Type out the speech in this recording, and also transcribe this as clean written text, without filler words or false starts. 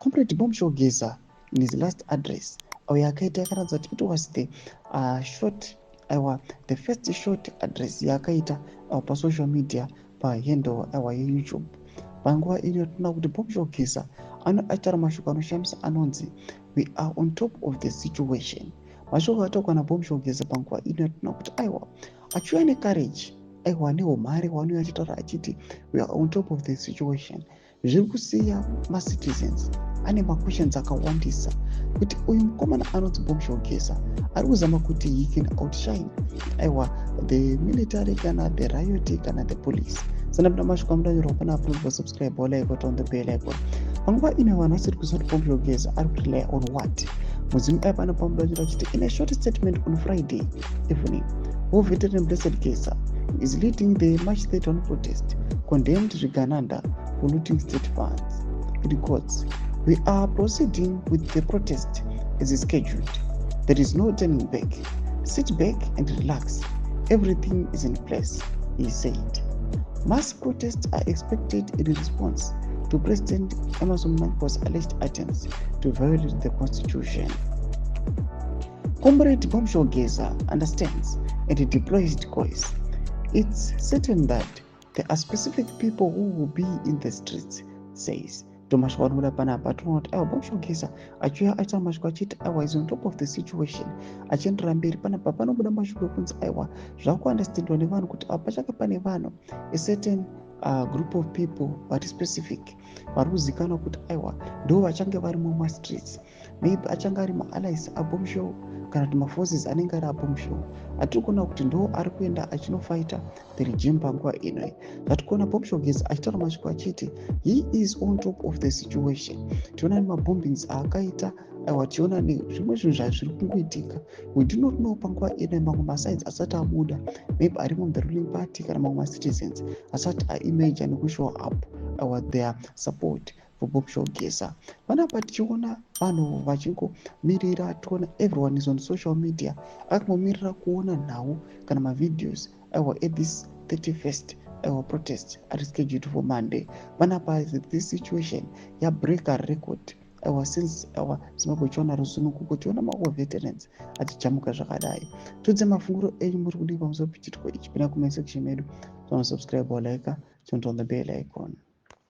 Comrade Bombshell Geza, in his last address auyo akaita, yakaratidza kuti it was the short, aiwa, the first short address yaakaita pasocial media, pahandle, aiwa, yeYouTube. Panguva ino tinoona kuti Bombshell Geza anoataura mashoko anoshamisa anonzi, "We are on top of the situation." Mashoko ataurwa naBombshell Geza panguva ino, tinoona kuti, aiwa, achiuya necourage, aiwa, neumhare hwaanouya achitaura achiti, "We are on top of the situation," zviri kusiya macitizens ane maquestions akawandisa kuti uyu mukomana anonzi Bombshell Geza ari kuzama kuti he can outshine, aiwa, the military kana the riot kana the police. Sanapinda mashoko amudanyorwa panapa, subscribe, like, on the bell icon. Panguva ino vanhu vasiri kuziva kuti Bombshell Geza ari kurely on what. Mudzimu ai pano pamudanyora achiti, in a short statement on Friday evening, war veteran Blessed Geza is leading the March 31 protest, condemned zvigananda for looting state funds. It quotes, "We are proceeding with the protest as scheduled. There is no turning back. Sit back and relax. Everything is in place," he said. Mass protests are expected in response to President Emmerson Mnangagwa's alleged attempts to violate the constitution. Comrade Bombshell Geza understands and deploys decoys. It's certain that there are specific people who will be in the streets, says. Ndomashoko anobuda panapa. Tinoona kuti, aiwa, Bombshell Geza achiuya aita mashoko achiti, aiwa, is on top of the situation. Achienderera mberi panapa, panobuda mashoko ekunzi, aiwa, zvakuunderstandwa nevanhu kuti apa pachake pane vanhu, a certain group of people vari specific, vari kuzikanwa kuti, aiwa, ndo vachange vari mumastreets. Maybe achange ari maallies aBombshell kana kuti maforces anenge ari aBombshell atiri kuona kuti ndo ari kuenda achinofighta the regime panguva ino. Zvatiri kuona Bombshell Geza achitaura mashoko achiti he is on top of the situation, tiona nemabombings aakaita, aiwa, tiona nezvimwe zvinhu zvazviri kungoitika. We do not know panguva ino mamwe masides asati abuda, maybe arimo the ruling party kana mamwe macitizens asati aemerger nekushow up, aiwa, their support for Bombshell Geza. Panapa tichiona vanhu vachingomirira, tiona everyone is on social media akangomirira kuona nhau kana mavideos, aiwa, at this 31st, aiwa, protest ari scheduled for Monday. Panapa this situation yabreaka record, aiwa, since, aiwa, Zimbabwe ichiona rusununguko, tiona mawar veterans achijamuka zvakadai. Tudze mafunguro enyu, muri kudii pamusoro pechiitiko ichi? Pinda comment section medu, tonosubscribe, walike, turn on the bell icon.